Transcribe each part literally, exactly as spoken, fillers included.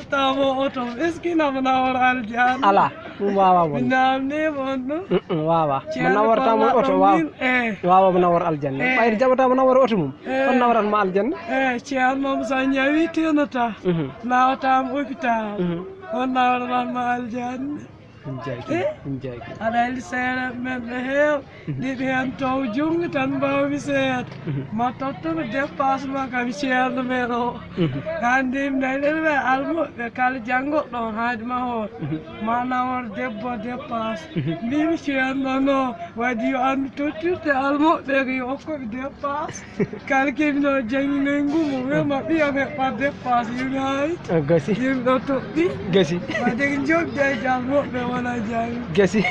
Tamo oto, est-ce que ina nawor aljanna? Ala, ɗum wawa wonde. Namni mon ɗum. Mm, mm, wawa. Mo naworta mo oto, wawa. Eh. Wawa mo nawor aljanna. Eh. Ɓayde jaɓata mo nawor oto mum. Eh. On naworat ma aljanna? Eh, ceerno mo so ñawi tenata. Mhm. Nawata mo hôpital. Mhm. On naworat ma aljanna. Ɗum jaaki, eh? Ɗum jaaki. Aɗa anndi seeɗa men ɓe heew. Mhm. Ɗiɗi heen taw junngo tan mbaawmi seeɗa. Mhm. Ma tottuno dépasse ma kam ceerno men o. Mhm. Anndi mi nani ɗen ɓe almuɓɓe kala janngo ɗon haadi ma hoore. Mhm. Ma nawor debbo dépasse. Mhm. Mbimi ceerno no waɗi yo anndu tottirde almuɓɓe ko yo okkoɓe dépasse. Kala kadi no janngi nanngu mum, wi ma ɓiyam heɓɓa dépasse, yoni hay. A gasi. Yimɓe ɗo toɓɓi. Gasi. Wadde ko jogde e jal moɓɓe wona janngi. Gasi.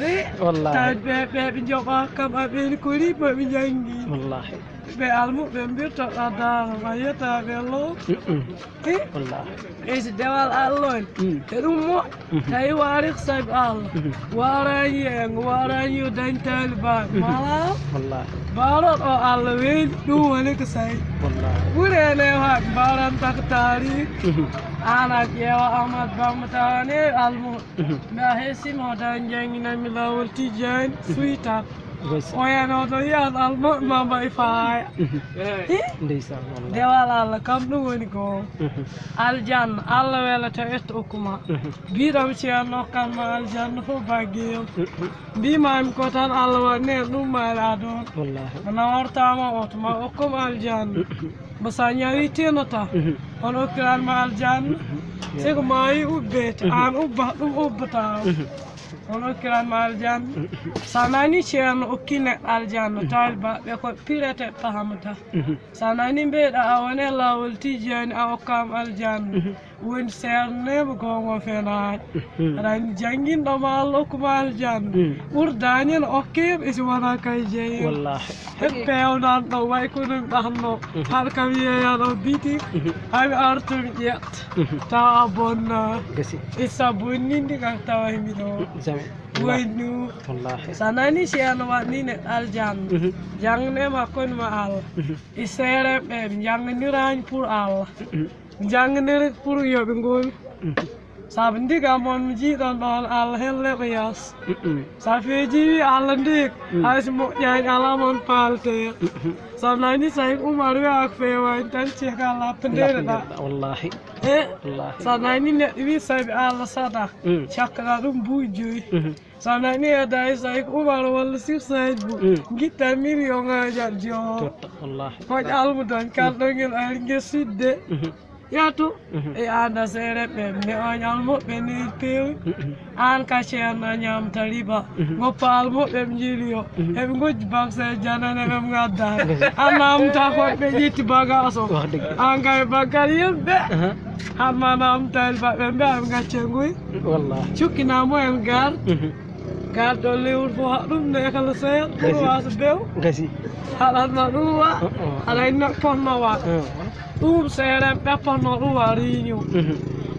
Eh, wallahi. Tawi ɓe, ɓe ɓe njoɓa kam aɓeni ko ribo ɓe janngi. Wallahi. Ɓe almuɓe mbirtoɗa daara ma yetta ɓe lo. Mm-mm. Eh? Wallahi. E si dewal Allah on. Mm. E ɗum mo. Mhm. Tawi waari ko sabi Allah. Mhm. Waaraani e ngo waaraani yo dañ taalibaaɓe. Mhm. Mala. Wallahi. Baroɗo Allah weeli ɗum woni ko sawi. Wallahi. Ɓuri en e haɓe mbaran tak taari. Mhm. Ana ƴeewa Ahmad Bamba tawane almo. Mhm. Mbiya he simo dañ jannginami laawol Tijjani. Mhm. Suytat. Ndeysaan. O yano to yiyan almuɓɓe ma mbaɗi faaya. Mhm. Eh? Ndeysaan, wallahi. Dewal Allah kam ɗum woni ko. Mhm. Aljanna, Allah welata etto okkuma. Mhm. Mbiɗam ceerno okkan ma aljanna fof baggeyam. Mhm. Mbimami ko tan Allah waɗni en ɗum maɗa ɗon. Wallahi. Ana wartama oto ma okkum aljanna. Mhm. Mo sa ñawi tenata. Mhm. On okkiran ma aljanna. Mhm. Siko maayi ubbete, mhm, an ubba ɗum ubbata. Mhm. On okkiran ma aljanna. Mhm. Sa nani ceerno okki neɗɗo aljanna, mhm, taaliba ɓe ko pirete pahamata. Mhm. Sa nani mbeɗa a wone laawol Tijjani a okkam aljanna. Mhm. Woni seernema gongo fenaani. Mhm. Aɗa anndi jannginɗo ma Allah okkuma aljanna. Mhm. Ɓurdaani en okke en isi wona kay jeeyo. Wallahi. E pewnanɗo way ko ɗum ɗanno. Mhm. Har kam yeeyano biti. Mhm. Ami artumi ƴeet. Mhm. Tawa a bonna. Gasi. Issa bonnindi kam tawa himi ɗo. Mhm. Jamais. Waynu. Wallahi. Sa nani si en waɗni ne aljanna. Mhm. Jangne ma koni ma Allah. Mhm. E seere ɓe jannginiraani pour Allah. Mhm. Jannginiri pour yo ɓe ngoni. Mhm. Sabu ndiga mon mi jiiɗon ɗon Allah helle ko yas. Mhm. Sa feeji wi Allah ndik, mhm, hay si moƴƴaani ala mon paalte. Mhm. Sa nani Sayid Umar wi ak feewani tan ceka lappandere ɗa. Lappandere ɗa, wallahi. E, wallahi. Sa nani neɗɗo wi sabi Allah sada. Mhm. Cakkata ɗum buuji joyi. Mhm. Sa nani e day Sayid Umar walla Sir Sayid bu. Mm. Gitta million ngaji aɗa jowo. Totta, wallahi. Hoƴ almudan kalɗo ngel ari nge sidde. Mhm. Yatu. Mhm. E anda seere ɓe ne on almuɓɓe ne pewi. Mhm. An ka ceerno ñamta riba. Mhm. Goppa almuɓɓe ɓe jiliyo. Mhm. Eɓe gojji bakse janane ɓe ngadda. Mhm. An namta ko ɓe ƴetti bagaso. Wax dëgg. An kay bagal yimɓe. Aha. An ma namta el ba ɓe mbe am gacce nguy. Wallahi. Cukkinamo en gar. Mhm. Garɗo lewru fof haɗum ne kala seeɗa. Gasi. Ɗum wasa bew. Gasi. Haɗanno ɗum wa. Uh-uh. Aɗa inno ponno wa. Uh-uh. Ɗum seeɗen ɓe ponno ɗum wa riñu. Mhm.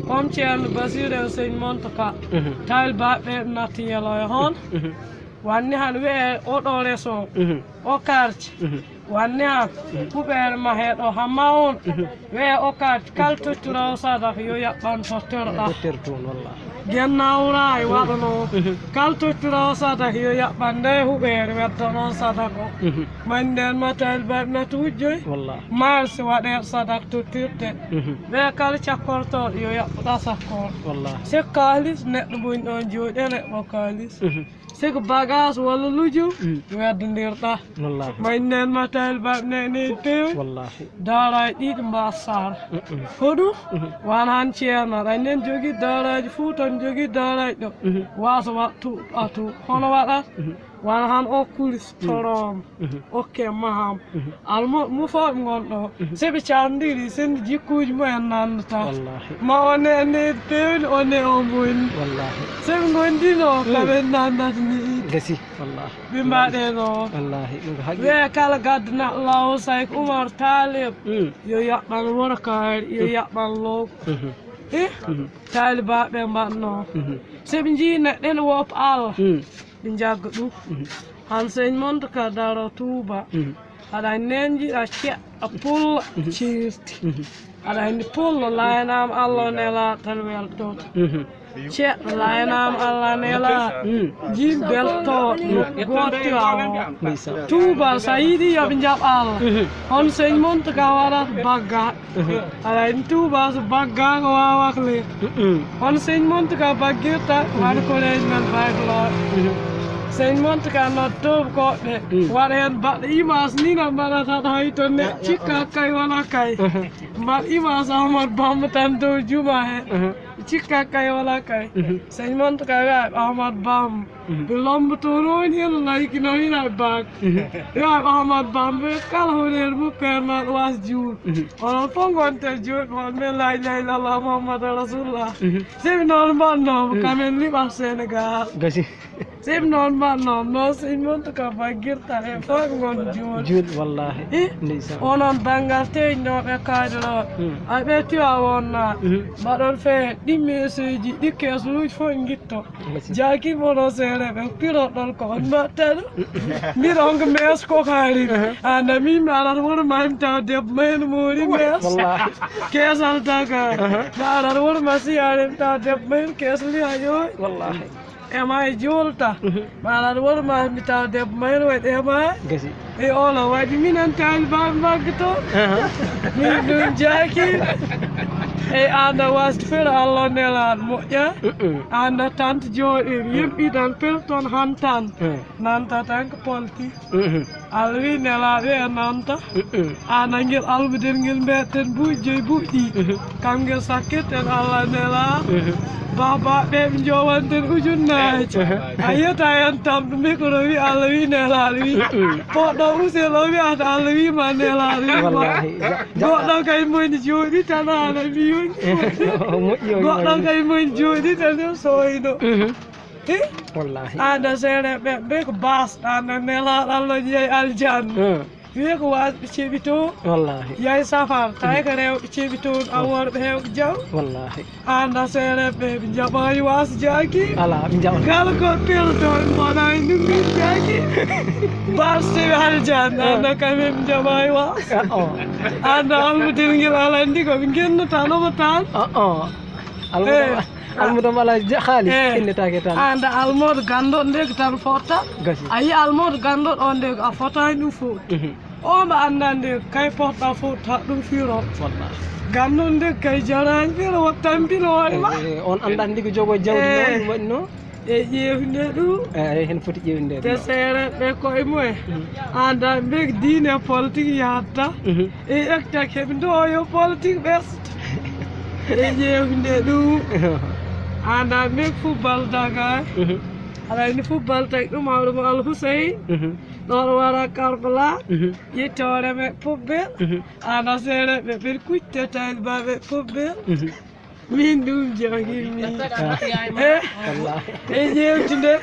Comme ceerno Basir en seigne Montaka. Mhm. Tawi baɓɓe natti yelo e hon. Mhm. Wanni han wi'e oɗo reso. Mhm. O karci. Mhm. Wanne an, mhm, huɓeere ma heɗo hamma on. Mhm. Wee o kaati, kal tottiroowo sadak yo yaɓɓan tottirɗa. Tottir toon, wallahi. Gen nawra e waɗano. Mhm. Kal tottiroowo sadak yo yaɓɓan nde huɓeere wedda noon sadak o. Mhm. Mani nden ma tawi baɗ na tuujjoy. Wallahi. Marsi waɗeer sadak tottirte. Mhm. Wee kal cakkortooɗo yo yaɓɓuɗa sakkor. Wallahi. Se kaalis neɗɗo boni ɗoon jooɗi e neɗɗo kaalis. Mhm. Siko bagage walla luju, mm, weddondirɗa. Wallahi. Ma innen ma tawi baɓ ne ne pew. Wallahi. Daaraji ɗiɗi mba sara. Mm-mm. Hoɗu? Mm-hmm. Wan han ceerno, aɗa nen jogi daaraji fuu tan jogi daaraji ɗo. Mm-hmm. Wasa wattu atu. Hono waɗa? Mm-hmm. Wan han o kulis, mm, torom. Mhm. Okke maham. Mhm. Almo mo fo ɓe ngon ɗo. Mhm. Se ɓe candiri sen jikkuji mo en nannata. Wallahi. Ma one ne pewni one o moni. Wallahi. Se ɓe ngondino, mm, kaɓe nannata ni. Gasi, wallahi. Ɓe mbaɗe ɗo. Wallahi, ɗum ko haqqi. Wee kala gaddana lawo Sayk Umar Talib. Mm. Yo yaɓɓan workaari, yo, mm, yaɓɓan low. Mhm. Eh? Mhm. Taalibaɓe mbaɗno. Mhm. Se ɓe jii neɗɗen wop Allah. Mm. Ɓe njagga ɗum. Mhm. Han seigne Monte ka daro Touba. Mhm. Aɗa nenjiɗa ceɗɗa pulla, mhm, cirti. Mhm. Aɗa anndi pullo laayanaama Allah nelaaɗo tan weltoto. Mhm. Ceeɗɗo laayanaama Allah nelaaɗo. Mm. Jiim beltooɗo. Mm. Gooto Tiwaawan. Ndeysaan. Tuubal so a yiɗi yo ɓe njaɓ Allah. Mhm. Hono Sëñ Muntaxa waɗata bagga. Mhm. Aɗa anndi Tuubaa so baggaaka waawaka leer. Mm-mm. Hono Sëñ Muntaxa baggirta, waɗa koreeji men baglooɓe. Mhm. Sëñ Muntaxa nodda tuubakooɓe ɓe, mm, waɗa heen baɗɗo image ni no mbaɗata hay to ne, cikka kay wona kay. Mhm. Mbaɗ image Ahmad Bamba tan dow juma he. Mhm. Cikka kay wala kay. Mhm. Sëñ Muntaxa wiya Ahmad Bamba. Mhm. Ɓe lomboto noon hino laykino hino e baak. Mhm. Wiya Ahmad Bamba kala hoɗeede mo pernaɗo was juul. Mhm. Onon fof ngonte juul on men laa ilaaha illallah Muhammadu Rasulullah. Mhm. Seɓi noon mbaɗnoo mo, mhm, kamen liɓat Senegal. Gasi. Simi noon mbaɗ noon, noon Sëñ Muntaxa baggirta e fof ngon juul. Juul, wallaahi. Eh? Ndeysaan. Onon banngal teeñɗooɓe e kaadirooɓe. Hmm. Ay ɓe Tiwaawoon naa. Mhm. Mbaɗon feere ɗi meesuuji, ɗi keesuuji fof ngitto. Merci. Jaakiim onon seereeɓe, piroɗon ko on mbaɗta ɗum. Mbiɗa on ko mees ko kaari. Mhm. Anda min mi arat wuro ma mi taw debbo ma heen moori mees. Wallaahi. Keesal Dakar. Mhm. Mi arat wuro ma si ari mi taw debbo ma heen keesal yaa yooy. Wallaahi. Ema e juulta. Mhm. Maanaam won ma mi taw debbo mayre waɗi ema. Gasi. E olo waɗi minen taalibaaɓe magge toon. Aha. Min ɗum jaaki. E anda wasde fere Allah nelaaɗo moƴƴa. Mm-mm. Anda tante jooɗi yimɓe tan pel toon hantan. Mm. Nanta tan ko politique. Mhm. Allah wi nelaaɓe e nanta. Mhm. Aan angel almudel ngel mbeɗten buuɗi joyi buuɗi ɗi. Mhm. Kam ngel sakkirten Allah nelaa. Mhm. Baba ɓe ɓe jowanten ujunnaaji. Mhm. A yiyata en tamɗo micro wi Allah wi nelaaɗo wi. Mhm. Poɗɗo usel o wiyata Allah wi ma nelaaɗo wi ma. Wallaahi. Ja-, ja-, goɗɗo kay moni jooɗi tan ana mi yoni. O moƴƴi o goɗɗo yoni. Kay moni jooɗi tan o soyno. Mhm. Hi? Wallaahi. Aɗa seere ɓe, ɓe ko baas, aɗa nelaaɗo Allah jeyi aljanna. Hmm. Wiye ko waasɓe ceeɓi toon. Wallaahi. Yahi safar, tawi ko rewɓe ceeɓi toon, a worɓe heewɓe jam. Wallaahi. Aɗa seere ɓe, ɓe njaɓaani waas jaaki. Alaa, ɓe njaɓaani. Kala ko pelto, ɓe mbaɗaani ɗum min jaaki. Baas ceeɓi aljanna, hmm, aɗa kamɓe ɓe njaɓaani waas. Ah, oh. Aɗa almudel ngel alandi ko ɓe ngennata no mo tan. Ah, oh. Almudo, eh, almudo mala ja-, xaalis, eh, innetaake tan. Anda almudo ganndo nde ko tan fotta. Gasi. A yi almudo ganndo ɗo nde a fotaani ɗum fof. Mhm. O mo anndaa nde kay potta fotta ɗum firo. Wallaahi. Ganndo nde kay jaraani firo, o tampino hoore ma. Eh, eh, on anndaa ndi ko jogo jawdi, eh, noon, ɗum waɗi noon. E ƴeewde ɗum. Eh, eh, hen foti ƴeewde te noon. Seere ɓe koye mumen. Mhm. Anda mbe diine politique yahatta. Mhm. E ekta keɓe ndo yo politique ɓes. E ƴeewde ɗum. Anda mbe football daga. Mhm. Aɗa anndi football tagi ɗum hawɗo mo Al Hussein. Mhm. Ɗo ɗo wara Karbala. Mhm. Yettoore me pobbel. Mhm. Ana seere ɓe ɓen kucce tawi baɓe pobbel. Mhm. Min ɗum jogimi. Eh? Wallaahi. E ƴeewtinde.